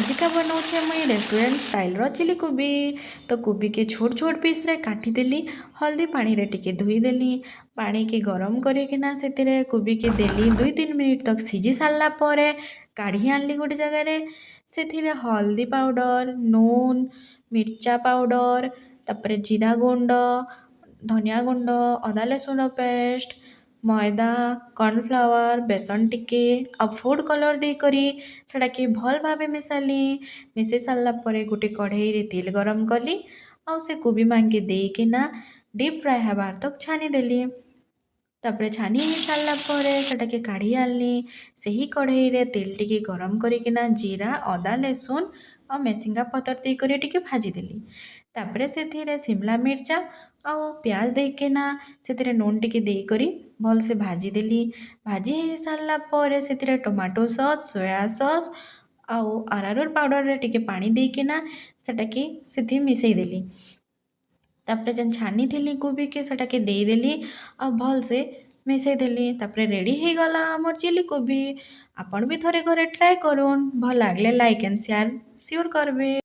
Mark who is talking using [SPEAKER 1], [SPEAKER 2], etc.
[SPEAKER 1] ଆଜିକା ବନଉଛେ ମୁଇଁ restaurant ଷ୍ଟାଇଲ୍ର chilli କୋବି। ତ କୋବିକେ ଛୋଟ ଛୋଟ ପିସ୍ରେ କାଟିଦେଲି, ହଳଦୀ ପାଣିରେ ଟିକେ ଧୋଇଦେଲି। ପାଣିକେ ଗରମ କରିକିନା ସେଥିରେ କୋବିକେ ଦେଲି। 2-3 ମିନିଟ୍ ତକ୍ ସିଝି ସାରିଲା ପରେ କାଢ଼ି ଆଣିଲି ଗୋଟେ ଜାଗାରେ। ସେଥିରେ ହଳଦୀ ପାଉଡ଼ର, ନୁନ୍, ମିର୍ଚା ପାଉଡ଼ର, ତାପରେ ଜିରା ଗୁଣ୍ଡ, ଧନିଆ ଗୁଣ୍ଡ, ଅଦା ରସୁଣ ପେଷ୍ଟ, ମଇଦା, କର୍ଣ୍ଣଫ୍ଲାୱାର, ବେସନ ଟିକେ ଆଉ ଫୁଡ଼୍ କଲର୍ ଦେଇକରି ସେଟାକେ ଭଲ୍ ଭାବେ ମିଶାଲି। ମିଶେଇ ସାରିଲା ପରେ ଗୋଟେ କଢ଼େଇରେ ତେଲ ଗରମ କଲି ଆଉ ସେ କୋବି ମାନକେ ଦେଇକିନା ଡିପ୍ ଫ୍ରାଏ ହେବାର୍ ତକ୍ ଛାନିଦେଲି। ତାପରେ ଛାନି ହେଇ ସାରିଲା ପରେ ସେଟାକେ କାଢ଼ି ଆଣିଲି। ସେହି କଢ଼େଇରେ ତେଲ ଟିକେ ଗରମ କରିକିନା ଜିରା, ଅଦା, ରସୁଣ ଆଉ ମେସିଙ୍ଗା ପତର ଦେଇକରି ଟିକେ ଭାଜିଦେଲି। ତାପରେ ସେଥିରେ ସିମଲା ମିର୍ଚା ଆଉ ପିଆଜ ଦେଇକିନା ସେଥିରେ ନୁନ୍ ଟିକେ ଦେଇକରି ଭଲସେ ଭାଜିଦେଲି। ଭାଜି ହେଇ ସାରିଲା ପରେ ସେଥିରେ ଟମାଟୋ ସସ୍, ସୋୟା ସସ୍ ଆଉ ଆରାରୁଟ୍ ପାଉଡ଼ରରେ ଟିକେ ପାଣି ଦେଇକିନା ସେଟାକେ ସେଥି ମିଶେଇ ଦେଲି। ତାପରେ ଯେନ୍ ଛାନିଥିଲି କୋବିକେ, ସେଟାକେ ଦେଇଦେଲି ଆଉ ଭଲସେ ମିଶେଇଦେଲି। ତାପରେ ରେଡ଼ି ହେଇଗଲା ଆମର୍ ଚିଲି କୋବି। ଆପଣ ବି ଥରେ ଘରେ ଟ୍ରାଏ କରୁନ୍। ଭଲ୍ ଲାଗଲେ ଲାଇକ୍ ଆଣ୍ଡ ସେୟାର ସିଓର କରବେ।